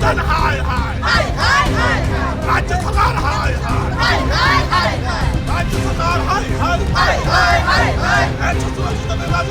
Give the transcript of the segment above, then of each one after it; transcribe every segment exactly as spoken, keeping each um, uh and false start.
হায় হায়। হায় হায় হায় হায়। রাজ্য সরকার হায় হায়। হায় হায় হায় হায়। রাজ্য সরকার হায় হায়। হায় হায় হায় হায়। এই ছোট ছোট রাজ্য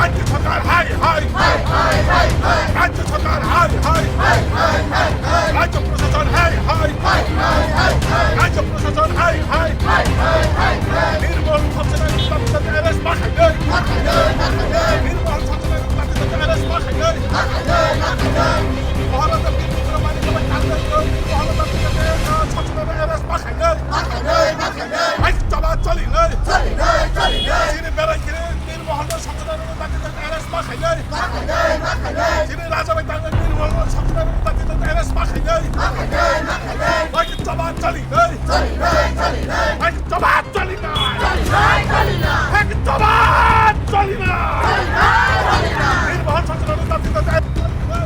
রাজ্য সরকার হায় হায়। রাজ্য সরকার হায় হায়। রাজ্য প্রশাসন হায় হায়। রাজ্য প্রশাসন হায় হায়। নির্মল সত্যনারায়ণ পাতিদারকে arrest ma khainai. নির্মল সত্যনারায়ণ পাতিদারকে arrest ma khainai. মহারাজা বীর বিক্রমাদিত্য bai tangnai, মহারাজা বীর Satyanarayan arrest ma khainai. Hai jawab choli nai. Chini berai kiri Nirmohon Sachidhananda Dati tak arrest ma khainai. Chini raja bai tangnai Nirmohon Sachidhananda Dati tak arrest ma khainai. Hai jawab choli nai. Hai jawab choli nai. Hai jawab choli nai. Nirmohon Sachidhananda Dati tak arrest ma khainai.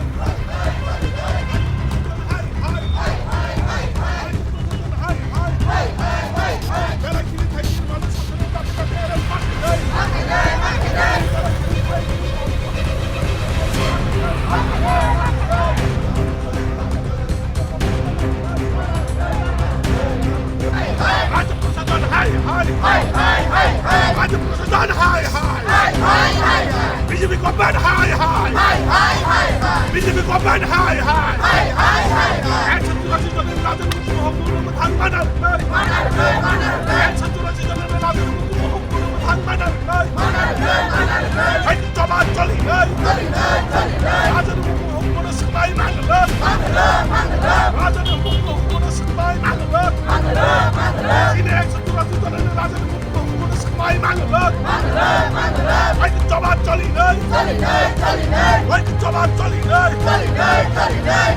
Hai, hai, hai, hai. Hai, hai, hai, hai. Hai, hai, hai, hai. Hai, hai, hai, hai. B J P government, hai, hai. Hai, hai, hai, hai. B J P government, hai, hai. Hai, hai, hai, hai. Ekso churasi jonni Raja Nukung Mohokmoro mwthang mana rwnai. Mana rwnai, mana rwnai. Ekso churasi jonni Raja Nukung Mohokmoro mwthang mana rwnai. Mana rwnai, mana rwnai. Hai, jawab choli nai. Choli nai, choli nai. Raja Nukung Mohokmoro swknai mana rwnai. Mana rwnai, mana rwnai. Raja Nukung Mohokmoro swknai mana rwnai. Mana rwnai, mana rwnai. Chini ekso churasi jonni Raja Nukung Mohokmoro swknai mana rwnai. Mana rwnai, mana rwnai. Hai, jawab choli nai. Choli nai, choli nai. Hai, jawab choli nai. Choli nai, choli nai.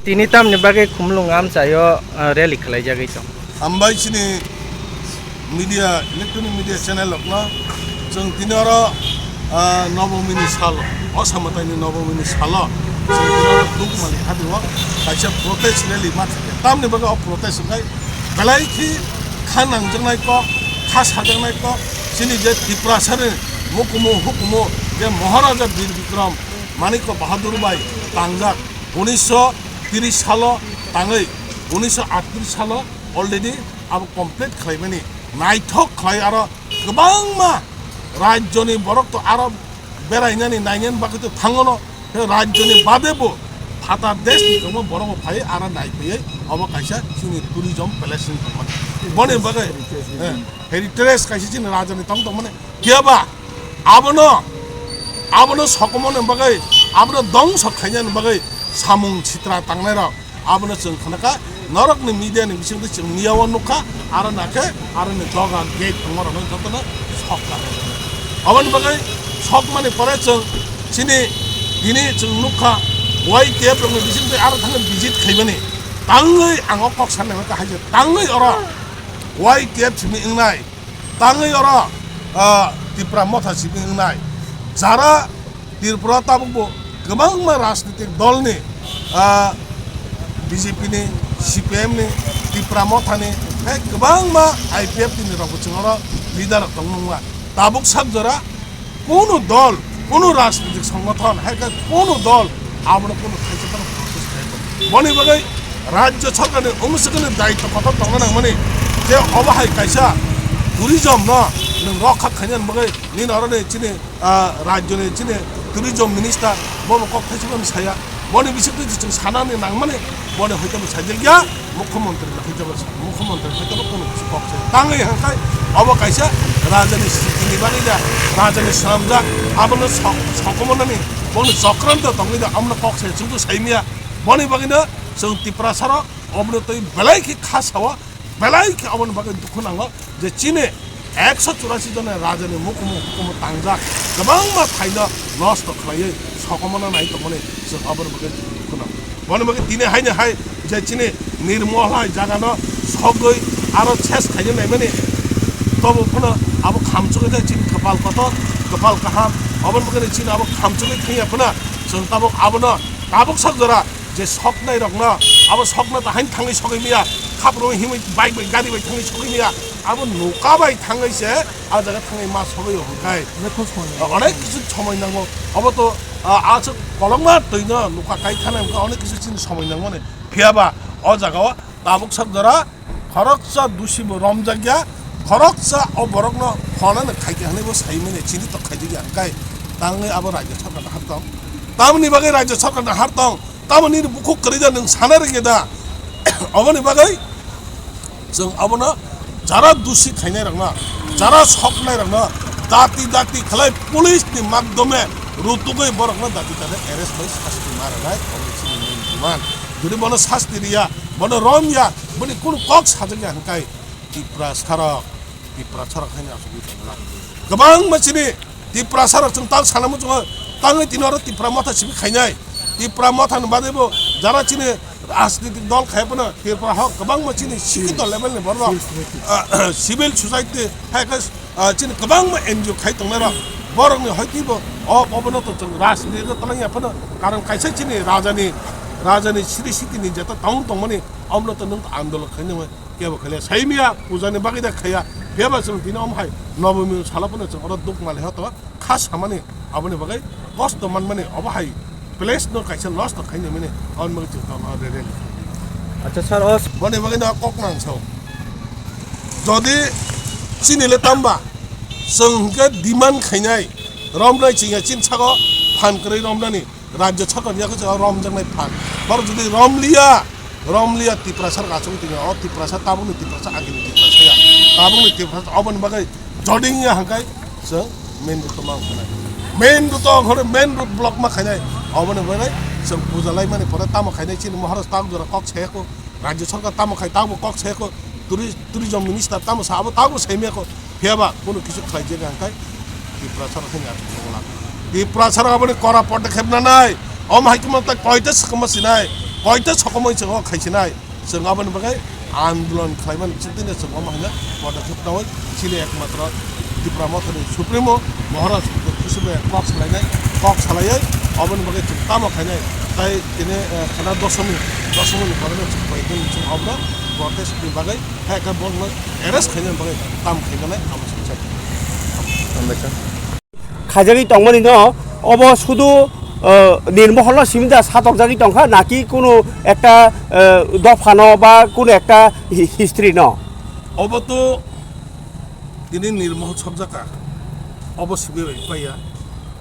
Tini tamni bagwi Khumulwng amchaio, ah, rally khwlaijagwi tong. Hambai chini media, electronic media channel rokno chwng tini oro, ah, Nobomini salo, o Samataini Nobomini salo chwng tini oro Dukmani habio kaisa protest rally ma khaikha. Tamni bagwi o protest wngkha belai khe kha nangjaknai kok, kha sajaknai kok, chini je Tiprasani mukumu hukumu je Maharaja Bir Bikram Manikya Bahadur bai tangjak, unisho tris salo tangwi, unisho atris salo already abo complete khlaimani. Naithok khlai aro kwbangma rajyoni borok to aro berainani nainani bagwi to thangono, tei rajyoni bade bo phatar desh ni kwbangma borok bo phai aro naiphaiwi obo kaisa chini tourism place wngwi tongmani. Boni bagwi, eh, heritage kaisa chini rajani tong tongmani. Phiya ba abono, abono sokomoni bagwi, abono dongso khainani bagwi samung sitra tangnairok abono chwng khnakha, norokni media ni bisingtwi chwng miyao nukha, aro nakhe aroni doga gate tongmarokno jotono sokha. Aboni bagwi sokmani pore chwng chini tini chwng nukha Y T F rokni bisingtwi aro thangwi visit khaimani. Tangwi ang o kok sanai hwnkha hai se tangwi oro Y T F simi wngnai. Tangwi oro, ah, Tipra Motha simi wngnai. Jara Tripura tabukbo kwbangma rajnitik dolni, ah, B J P ni, C P M ni, Tipra Mothani, tei kwbangma I P F T ni rokbo chwng oro leader rok tongmungma. Tabuk sak jora kunu dol, kunu rajnitik songothon, hai khe kunu dol abono kunu thaisa phano protest khlai ya. Boni bagwi Rajya sorkarni omo swkangni daitw kotor tongna nangmani je obo hai kaisa tourism no nwng rokha khainani bagwi nini oroni chini, ah, rajyoni chini tourism minister bobo kok thaisubani saya. Boni bisingtwi je chwng sanani nangmani boni hoitebo sajak ya, mukhyamantri no hoitebo sa-, mukhyamantri hoitebo kono kisi kok saya. Tangwi hangkai obo kaisa rajani sitini bagwi da, rajani swnamjak, abono sok-, sokomornani boni chokranto tongwi da, abono kok saya chwngno saimya. Boni bagwino chwng Tiprasarok obono twi belai khe kha sao, belai khe oboni bagwi dukhu nango je chini ekso churasi jona rajani mukumu hukumu tangjak, kwbangma phaino nosto khlaiwi sokomorno nai tongmani chwng oboni bagwi dukhu nango. Boni bagwi tini haino hai je chini nirmohla jagano sogwi aro ses khaina naimani tobo phano abo khamchugwi jai chini kwpal kotor, kwpal kaham, oboni bagwi chini abo khamchugwi thangya phano chwng tabuk abono tabuk sak jora je soknai rokno, abo sokno ta hain thangwi sogwi maya, khapro himwi bike bai gari bai thangwi sogwi maya, abo noka bai thangwi se a jaga thangwi ma sogwi hwnkhai. Onek kis somoi nango. Onek kisu somoi nango. Obo to, ah, aswk kolokma twino noka kai thana wngkha, onek kisu chini somoi nangmani. Phiya ba o jaga o tabuk sak jora khoroksa dusi bo romjak ya, khoroksa o borokno phonano khaikha hwnwi bo saimani chini to khaijak ya hwnkhai tangwi abo rajya sorkarno har tong. Tamoni bagwi rajya sorkarno har tong. Tamo nini bukhuk kwrwi da, nwng sana rwngya da? Oboni bagwi chwng abono jara dusi khainai rokno, jara soknai rokno dati dati khlai police ni makdome rutugwi borokno dati dati arrest bai sasti ma rwnai, obo chini main demand. Jodi bono sasti riya, bono romya, boni kunu kok sajak ya hwnkhai Tiprasarok, Tiprasarok haino asugwi tongla. Kwbangma chini Tiprasarok chwng tang sana muchungo, tangwi tini oro Tipra Motha simi khainai. Tipra Motha ni bagwi bo jara chini rajnitik dol khai phano Tipra hok kwbangma chini sikito level ni borok, ah, civil society hai khe, ah, chini kwbangma N G O khai tongnai rok borok ni hoi twi bo o, obono to chwng rajnitik o tolong ya phano karon kaisa chini raja ni, raja ni siri siti ni jeta tong tongmani omono to nwng andolon khai nangmani. Kebo khaile saimya puja ni bagwi da khaya. Phiya ba chwng tini omo hai Nobomi salo phano chwng oro duk mali hoto kha samani, aboni bagwi kosto manmani, obo hai place no kaisa nosto khainai mani, aboni bagwi chwng tamo rele. Acha sir, os- Boni bagwi no kok nang sao. Jodi chini le tamba chwng hwnkhe demand khainai romnai chwngya chini sago phan kwrwi romnani. Rajya sorkar ni yago chwng romjaknai phan. Borok jodi romliya, romliya Tiprasa rok achugwi tongya. O Tiprasa tabukni Tiprasa, agini Tiprasa ya. Tabukni Tiprasa oboni bagwi joding ya hangkai chwng main road o ma ongkhanai. Main road o ongkhorwi main road block ma khainai. Oboni bagwi chwng puja laimani pore tamo khainai chini Maharaj tabuk jora kok sayako. Rajya sorkar tamo khai tabuk kok sayako. Turi-, tourism minister tamo sa abo tabuk saimiyako. Phiya ba kunu kisu khlai jani hangkai Tiprasa rok haino achuk thangla. Tiprasa rok aboni kora podokkhep nanai. Omo hai khe mantai koita swkangma sinai, koita sokomoi chwng o khai sinai. Chwng aboni bagwi andolon khlaiman chwngtwino chwng omo haino podokkhep nawi chini ekmatro Tipra Mothani Supremo Maharaj Kisu bai kok salainai, kok salaiwi aboni bagwi chwng tamo khainai. Tai tini, eh, khana dosomi, dosomi ni pore chwng bai chwng obo protest ni bagwi hai khe bo arrest khaina bagwi tam khaina nai abo swijak. Hambaikha. Khaijagwi tongmani no, obo sudu, uh, Nirmohol no simi da satokjagwi tongkha, naki kunu ekta, uh, dopha no ba kunu ekta hi-, history no? Obo to tini Nirmohol sobjaka, obo simi bai paiya.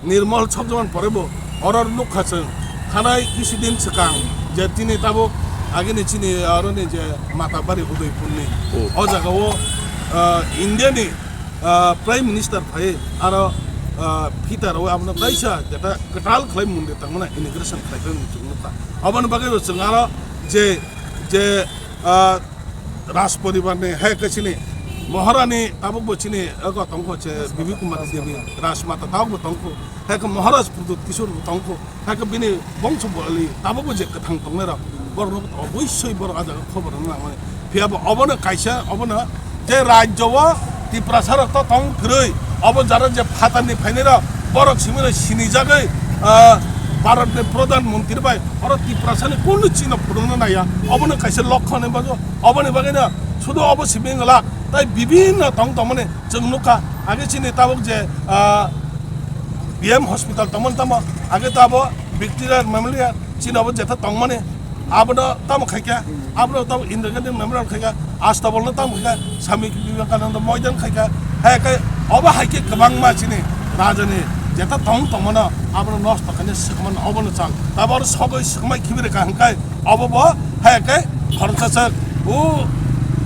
Nirmohol sobjakmani pore bo oro nukha chwng thanai kisi din swkang je tini tabuk agini chini oroni je Matabari Udaipurni. Hmm. O jagao, ah, Indiani, ah, Prime Minister phai aro, ah, phita rwi abono kaisa jeta kwtal khlai mundri tangmani inauguration khlai phai mung chwng nukha. Aboni bagwi bo chwng aro je, je, ah, Raj poribar ni hai khe chini Maharani tabuk bo chini ego tongkho che Bibi Kumar Devi, Rajmata tabuk bo tongkho, hai khe Maharaj Pradyut Kishore bo tongkho, hai khe bini bongso boli tabuk bo je kwthang tongnai rok borok no oboisoi borok a jaga khobor rwna nangmani. Phiya bo obono kaisa obono je rajyo o Tiprasa rok to tong kwrwi, obo jara je phatar ni phainai rok borok simi rok sinijagwi, ah, Bharat ni Pradhan Mantri bai oro Tiprasa ni kunu chino phunukna naiya, obono kaisa lokho hinwi bajo. Oboni bagwino sudu obo simi wngla, tai bibinno tong tongmani chwng nukha. Age chini tabuk je, ah, B M hospital tongmani tamo, age to abo Victoria Memorial chini obo jetha tongmani, Abono tamo khaikha, abono tamo Indira Gandhi Memorial khaikha, Astabol no tamo khaikha, Swami Vivekananda Moidan khaikha, hai khe obo hai khe kwbangma chini rajani jeta tong tongmano abono nosto khaina swkmano obono chal. Tabor sogwi swkmai khibi rwkha hwnkhe obo bo hai khe khoroksa sak o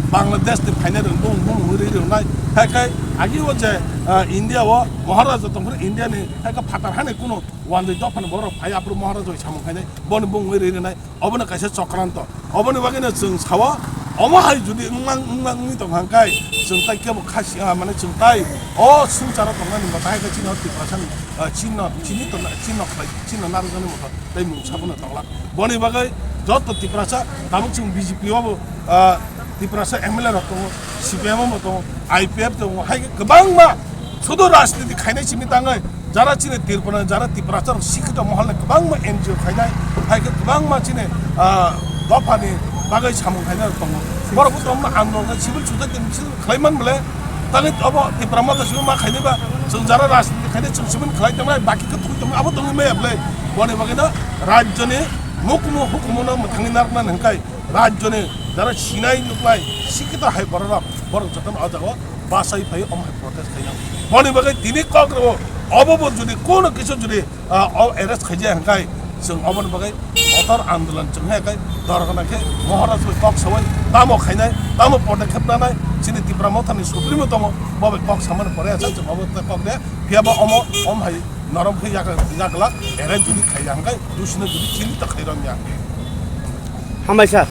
Bangladesh ni phainai rwng bung bung ri rwnai hai khe agi o je, ah, India o Maharaja tongphuru India ni hai khe phatar hani kuno wandwi dophani borok phai aphuru Maharaja bai samung khainai boni bung ri rwnai. Obono kaisa chokranto. Oboni bagwino chwng sao, omo hai jodi wngmang, wngmang wngwi tong hang kai, chwng tai kebo kha sia, mane chwng tai o swngcharo tongnani bo tai khe chini o Tiprasa ni, ah, chini no, chini to na, chini no khlai, chini no narwkjani moto tei mungsa bono tonglak. Boni bagwi joto Tiprasa tabuk chwng B J P o bo, ah, Tiprasa M L A rok tongo, C P M o bo tongo, I P F tongo, hai khe kwbangma sudu rajniti khainai simi tangwi. Jara chini Tripura, jara Tiprasa rok sikito mohol ni kwbangma N G O khainai, hai khe kwbangma chini, ah, dophani bagwi samung khainai rok tongo. Borok bo tongma andolon khe civil society ni civil khlai man bole, tangwi obo Tipra Motha civil ma khainai ba, chwng jara rajniti khainai chwng civil khlai tongnai, baki khe thwi tongnai, abo tongwi maya bole. Boni bagwi no rajyo ni mukhumu hukumu no mwthangwi narwknani hwnkhe rajyo ni jara sinai nuklai sikito hai borok rok, borok jotono o jaga o bachai phai omo hai protest khainai. Boni bagwi tini kok rwo, obo bo jodi kono kisu jodi, ah, o arrest khaijak hwnkhe chwng oboni bagwi kotor andolon chwng hai khe dorgana khe Maharaj bai kok sawi tamo khainai, tamo podokkhep nanai, chini Tipra Mothani Supremo tongo, bo bai kok samani pore asa chwng obo tei kok de, phiya bo omo, om hai norom khe yak-, yaglak arrest jodi khaijak hwnkhe dusino jodi chini ta khairokya. Hambai sir.